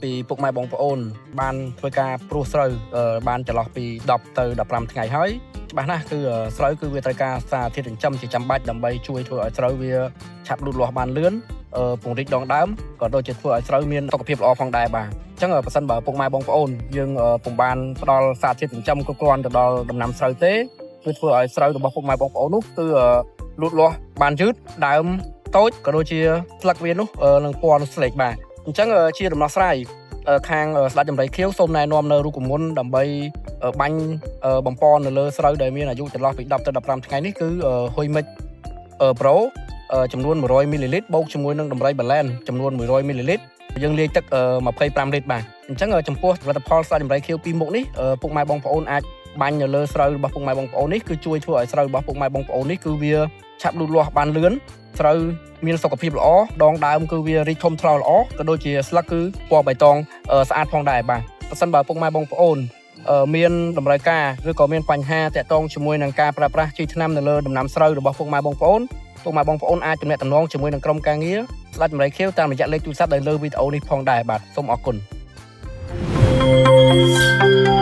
ពីពុកម៉ែបងប្អូន បានធ្វើការព្រួសស្រូវអឺបានចន្លោះពី10ទៅ15ថ្ងៃហើយច្បាស់ណាស់គឺស្រូវគឺវាត្រូវការសារធាតុចិញ្ចឹមជាចាំបាច់ដើម្បីជួយធ្វើឲ្យស្រូវវាឆាប់លូតលាស់បានលឿនអឺពង្រីកដងដើមក៏ដូចជាធ្វើឲ្យស្រូវមានសុខភាពល្អផងដែរបាទអញ្ចឹងប្រសិនបើពុកម៉ែបងប្អូនយើងពុំបានផ្ដល់សារធាតុចិញ្ចឹមគ្រប់គ្រាន់ទៅដល់ដំណាំស្រូវទេគឺធ្វើឲ្យស្រូវរបស់ពុកម៉ែបងប្អូននោះគឺលូតលាស់បានយឺតដើមតូចក៏ដូចជាស្លឹកវានោះនឹងពណ៌ស្លេកបាទអញ្ចឹងជាដំណោះស្រាយខាងស្ដេចដំរីខៀវសូមណែនាំនៅរូបមន្តដើម្បីបាញ់បំពន់នៅលើស្រូវដែលមានអាយុចន្លោះពី10ទៅ15ថ្ងៃនេះគឺហ៊ុយមិចប្រូចំនួន100មីលីលីត្របូកជាមួយនឹងដំរីបាឡែនចំនួន100មីលីលីត្រយើងលាយទឹក25លីត្របាទអញ្ចឹងចំពោះផលិតផលស្ដេចដំរីខៀវពីរមុខនេះពុកម៉ែបងប្អូនអាចបាញ់នៅលើស្រូវរបស់ពុកម៉ែបងប្អូននេះគឺជួយធ្វើឲ្យស្រូវរបស់ពុកម៉ែបងប្អូននេះគឺវាឆាប់លូតលាស់បានលឿនស្រូវមានសុខភាពល្អដងដើមគឺវារីកធំថ្លោល្អក៏ដូចជាស្លឹកគឺពណ៌បៃតងស្អាតផងដែរបាទប្រសិនបើពុកម៉ែបងប្អូនមានតម្រូវការឬក៏មានបញ្ហាតាក់ទងជាមួយនឹងការប្រើប្រាស់ជីថ្នាំនៅលើដំណាំស្រូវរបស់ពុកម៉ែបងប្អូនពុកម៉ែបងប្អូនអាចទំនាក់ទំនងជាមួយនឹងក្រុមការងារស្ដេចដំរីខៀវតាមរយៈលេខទូរស័ព្ទដែលលើវីដេអូនេះផងដែរបាទសូមអរគុណ។